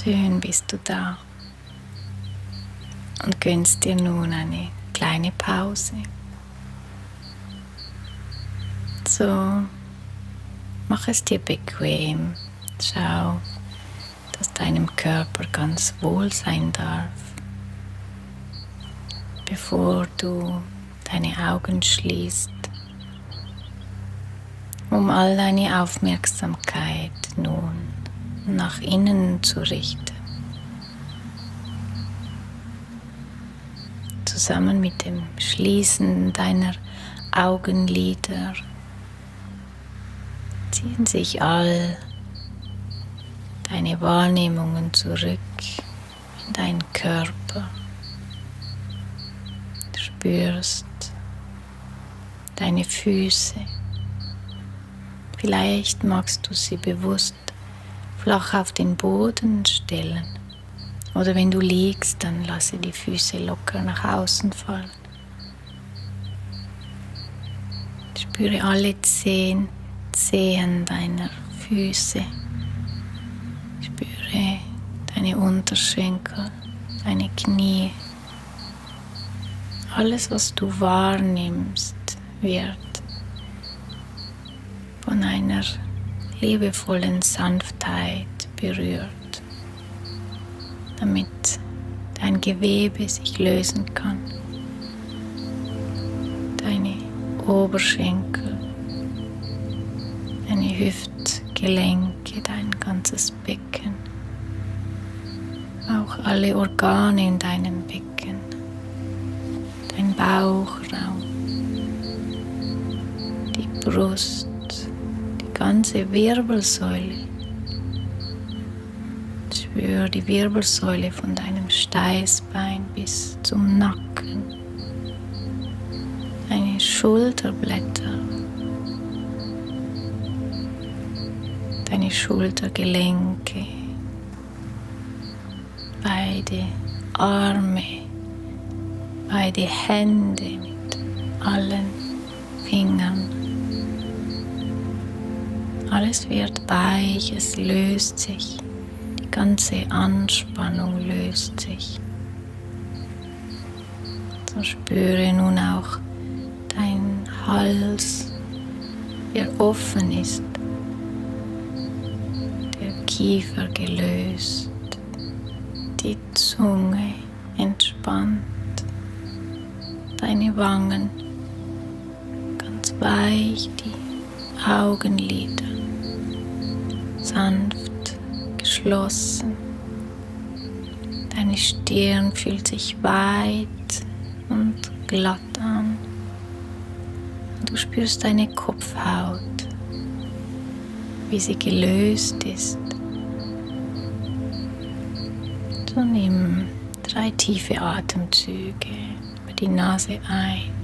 Schön bist du da und gönnst dir nun eine kleine Pause. So, mach es dir bequem. Schau, dass deinem Körper ganz wohl sein darf, bevor du deine Augen schließt, um all deine Aufmerksamkeit nun nach innen zu richten. Zusammen mit dem Schließen deiner Augenlider ziehen sich all deine Wahrnehmungen zurück in deinen Körper. Du spürst deine Füße. Vielleicht magst du sie bewusst flach auf den Boden stellen. Oder wenn du liegst, dann lasse die Füße locker nach außen fallen. Spüre alle 10 Zehen deiner Füße. Spüre deine Unterschenkel, deine Knie. Alles, was du wahrnimmst, wird von einer liebevollen Sanftheit berührt, damit dein Gewebe sich lösen kann. Deine Oberschenkel, deine Hüftgelenke, dein ganzes Becken, auch alle Organe in deinem Becken, dein Bauchraum, die Brust, die ganze Wirbelsäule. Spür die Wirbelsäule von deinem Steißbein bis zum Nacken, deine Schulterblätter, deine Schultergelenke, beide Arme, beide Hände mit allen Fingern. Alles wird weich, es löst sich, die ganze Anspannung löst sich. So spüre nun auch deinen Hals, der offen ist, der Kiefer gelöst, die Zunge entspannt, deine Wangen ganz weich, die Augenlider sanft geschlossen. Deine Stirn fühlt sich weit und glatt an. Du spürst deine Kopfhaut, wie sie gelöst ist. So nimm 3 tiefe Atemzüge über die Nase ein.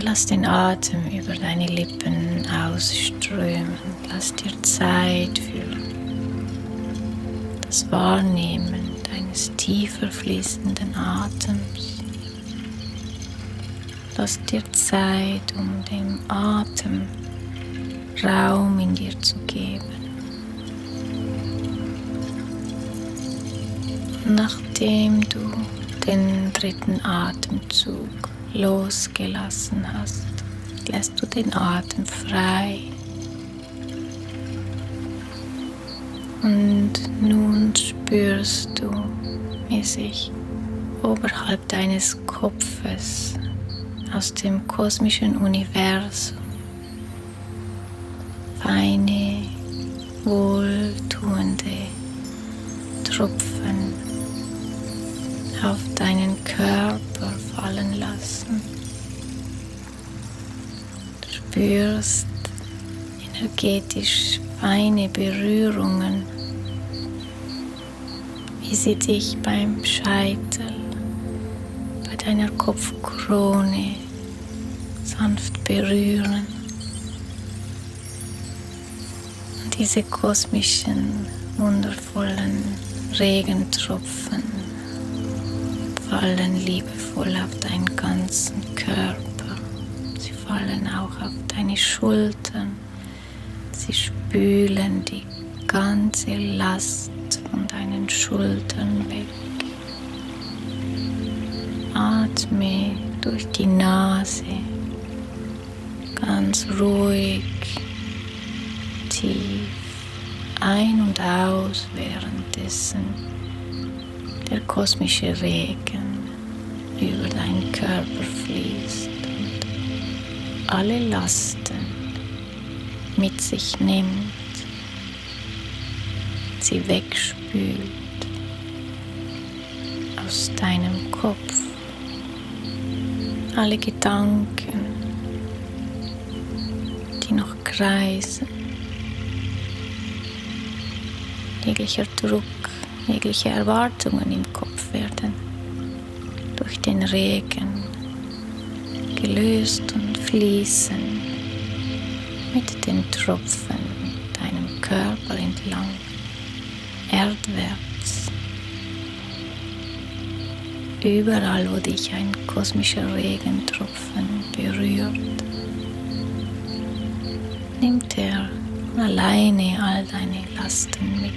Lass den Atem über deine Lippen ausströmen. Lass dir Zeit für das Wahrnehmen deines tiefer fließenden Atems. Lass dir Zeit, um dem Atem Raum in dir zu geben. Und nachdem du den 3. Atemzug losgelassen hast, lässt du den Atem frei. Und nun spürst du, wie sich oberhalb deines Kopfes aus dem kosmischen Universum feine, wohltuende Tropfen auf deinen Körper fallen lassen. Du spürst energetisch feine Berührungen, wie sie dich beim Scheitel, bei deiner Kopfkrone sanft berühren. Und diese kosmischen, wundervollen Regentropfen fallen liebevoll auf deinen ganzen Körper. Sie fallen auch auf deine Schultern. Sie spülen die ganze Last deinen Schultern weg. Atme durch die Nase, ganz ruhig, tief ein und aus, währenddessen der kosmische Regen über deinen Körper fließt und alle Lasten mit sich nimmt, sie wegspült aus deinem Kopf. Alle Gedanken, die noch kreisen, jeglicher Druck, jegliche Erwartungen im Kopf werden durch den Regen gelöst und fließen mit den Tropfen deinem Körper entlang, erdwärts. Überall, wo dich ein kosmischer Regentropfen berührt, nimmt er alleine all deine Lasten mit,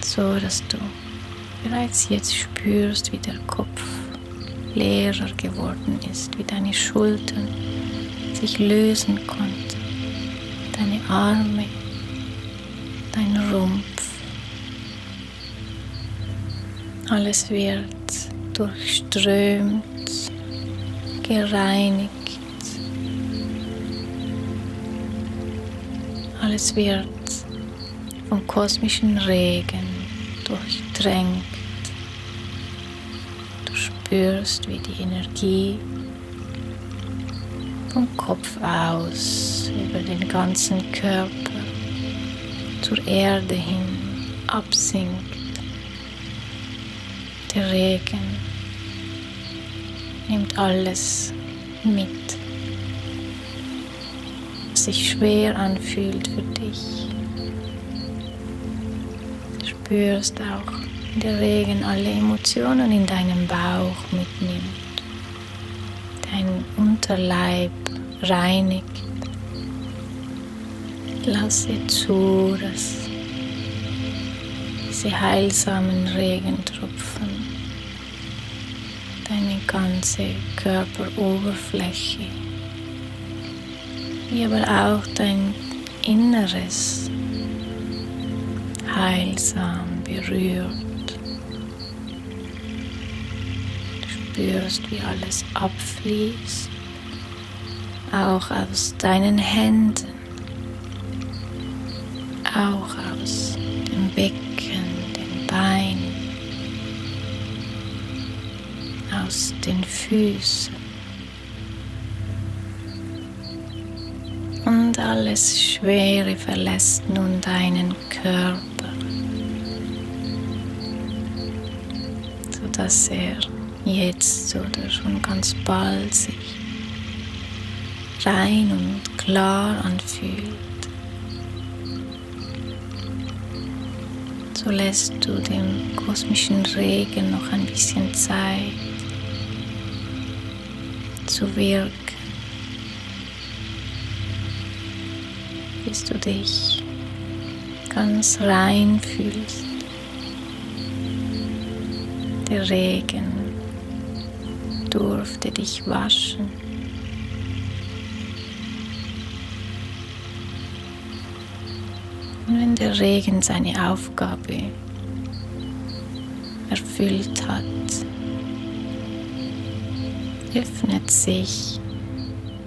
so dass du bereits jetzt spürst, wie der Kopf leerer geworden ist, wie deine Schultern sich lösen konnten, deine Arme, dein Rumpf. Alles wird durchströmt, gereinigt. Alles wird vom kosmischen Regen durchdrängt. Du spürst, wie die Energie vom Kopf aus über den ganzen Körper zur Erde hin absinkt. Der Regen nimmt alles mit, was sich schwer anfühlt für dich. Du spürst auch, wie der Regen alle Emotionen in deinem Bauch mitnimmt, deinen Unterleib reinigt. Lasse zu, dass diese heilsamen Regentropfen deine ganze Körperoberfläche, wie aber auch dein Inneres heilsam berührt. Du spürst, wie alles abfließt, auch aus deinen Händen, auch aus dem Becken, den Beinen, aus den Füßen und alles Schwere verlässt nun deinen Körper, sodass er jetzt oder schon ganz bald sich rein und klar anfühlt. So lässt du dem kosmischen Regen noch ein bisschen Zeit zu wirken, bis du dich ganz rein fühlst. Der Regen durfte dich waschen. Und wenn der Regen seine Aufgabe erfüllt hat, öffnet sich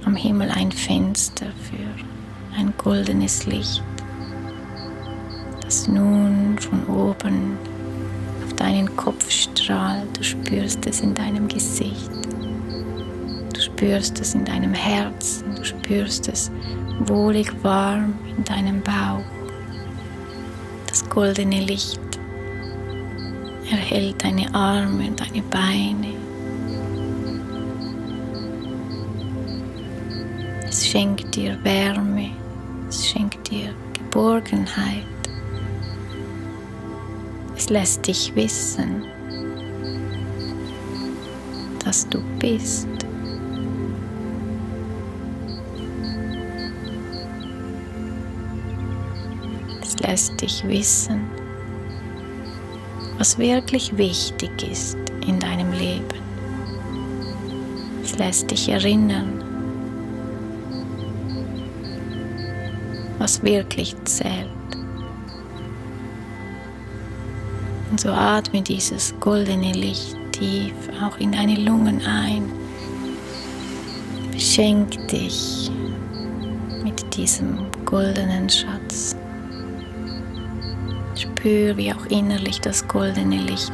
am Himmel ein Fenster für ein goldenes Licht, das nun von oben auf deinen Kopf strahlt. Du spürst es in deinem Gesicht, du spürst es in deinem Herzen, du spürst es wohlig warm in deinem Bauch. Das goldene Licht erhält deine Arme, deine Beine. Es schenkt dir Wärme, es schenkt dir Geborgenheit. Es lässt dich wissen, dass du bist. Es lässt dich wissen, was wirklich wichtig ist in deinem Leben. Es lässt dich erinnern, was wirklich zählt. Und so atme dieses goldene Licht tief auch in deine Lungen ein. Beschenk dich mit diesem goldenen Schatz. Spür, wie auch innerlich das goldene Licht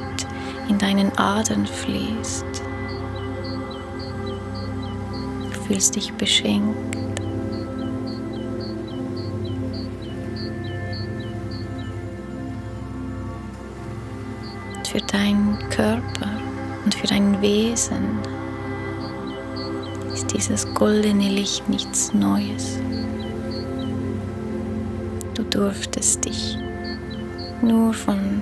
in deinen Adern fließt. Du fühlst dich beschenkt. Für deinen Körper und für dein Wesen ist dieses goldene Licht nichts Neues. Du durftest dich nur von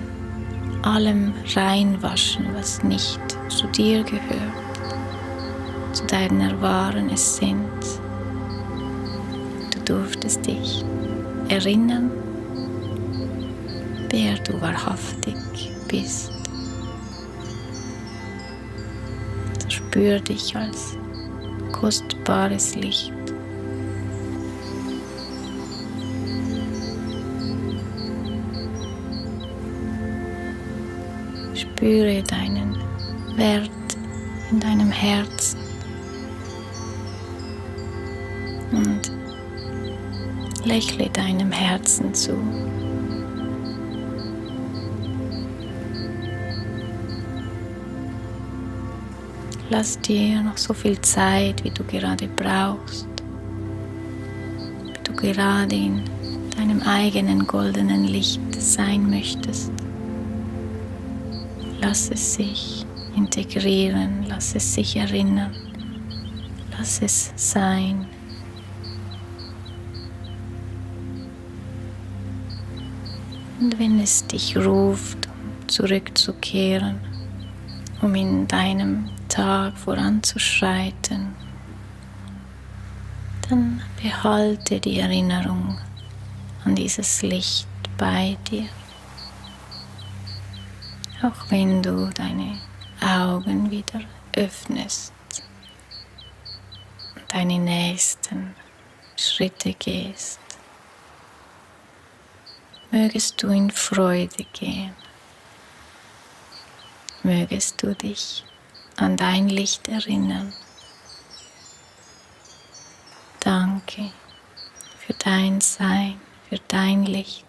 allem reinwaschen, was nicht zu dir gehört, zu deiner wahren Essenz. Du durftest dich erinnern, wer du wahrhaftig bist. So spür dich als kostbares Licht. Spüre deinen Wert in deinem Herzen und lächle deinem Herzen zu. Lass dir noch so viel Zeit, wie du gerade brauchst, wie du gerade in deinem eigenen goldenen Licht sein möchtest. Lass es sich integrieren, lass es sich erinnern, lass es sein. Und wenn es dich ruft, um zurückzukehren, um in deinem Tag voranzuschreiten, dann behalte die Erinnerung an dieses Licht bei dir. Auch wenn du deine Augen wieder öffnest und deine nächsten Schritte gehst, mögest du in Freude gehen, mögest du dich an dein Licht erinnern. Danke für dein Sein, für dein Licht.